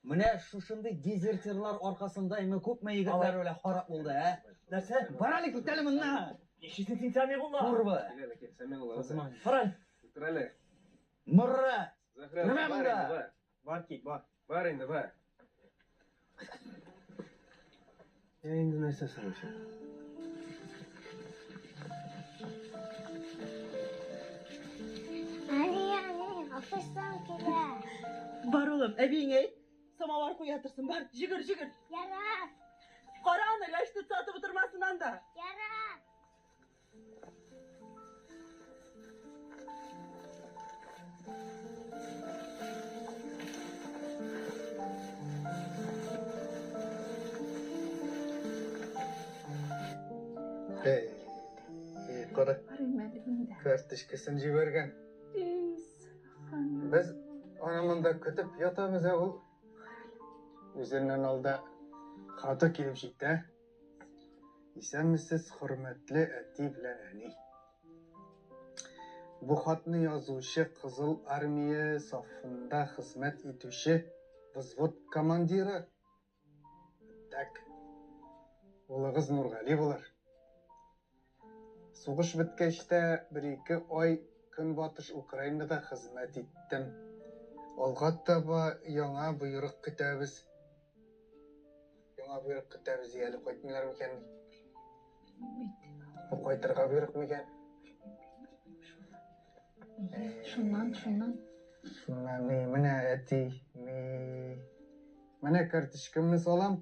Менә шушындый дезертирлар аркасында инде күпме егетләр үлә харап булды, ә? Нәрсә? Бар әле, кит әле моннан! Нишлисең син, Сәмигулла? Курва! Кил әле, кил, Сәмигулла, уза. Карале. Утыр әле. Мырра! Зөһрә, Кермә бар монда! инде, бар. Бар кит, бар. Бар инде, бар. Ә инде нәрсә сорыйсың? Әни, әни, офистан килә. Бар, улым, әбиеңә әйт. Самовар куя торсын, бар, җигер, җигер. Ярар, Кара аны, ләчтет сатып утырмасын анда. ярар. Эй, кара, Карыйм әле мин дә. карточкасын җибәргән. Эй, сөбханалла. Без аны монда көтеп ятабыз, ә ул үзеннән алда хаты килеп җитә. Исәнмесез, хөрмәтле әти белән әни. Бу хатны язучы Кызыл Армия сафында хезмәт итүче взвод командиры. Так. Улыгыз Нургали булыр. Сугыш беткәч тә бер-ике ай Көнбатыш Украинада хезмәт иттем. Алга таба яңа боерык көтәбез. Яңа боерык көтәбез, әле кайтмыйлар микән? Бу кайтырга боерык микән? Шуннан, шуннан. Шуннан ни, менә әти, ни. Менә карточкамны салам.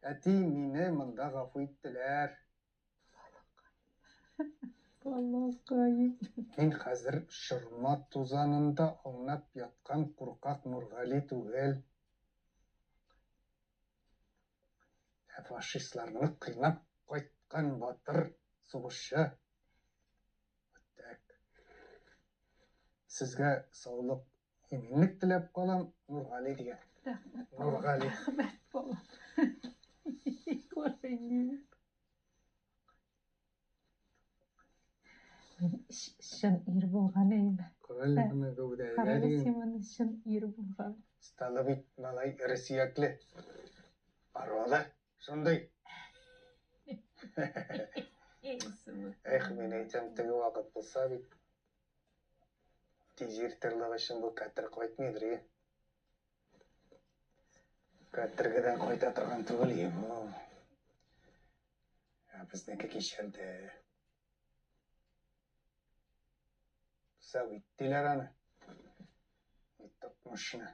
Әти, мине монда гафу иттеләр. Балакаем. Мин хәзер чорма тузанында аунап яткан куркак Нургали түгел. Ә фашистларны кыйнап кайткан батыр сугышчы. Так. Сезгә саулык, иминлек теләп калам, Нургали дигән. Рәхмәт, балам. Нургали. Рәхмәт, балам. Күрәйм. Мин чын ир булган әйме. Карале моны гәүдәгә Карале дигән. син моны, чын ир булган. Стало бит, малай эре сөякле. Арбалы, шундый. Эх, мин әйтәм, теге вакыт булса бит. Дезертирлык өчен бу кәтер кайтмыйдыр, е. Кәтергедән кайта торган түгел, е бу. Ә безнеке кичерде. Сәвит диләр аны. Тотмышны.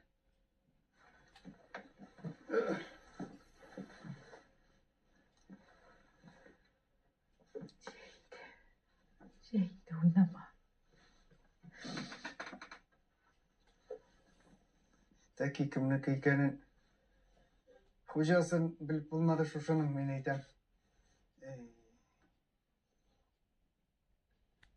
Җәйде, уйнама. Тәки кемнеке икәнен хуҗасын белеп булмады шушының, мин әйтәм.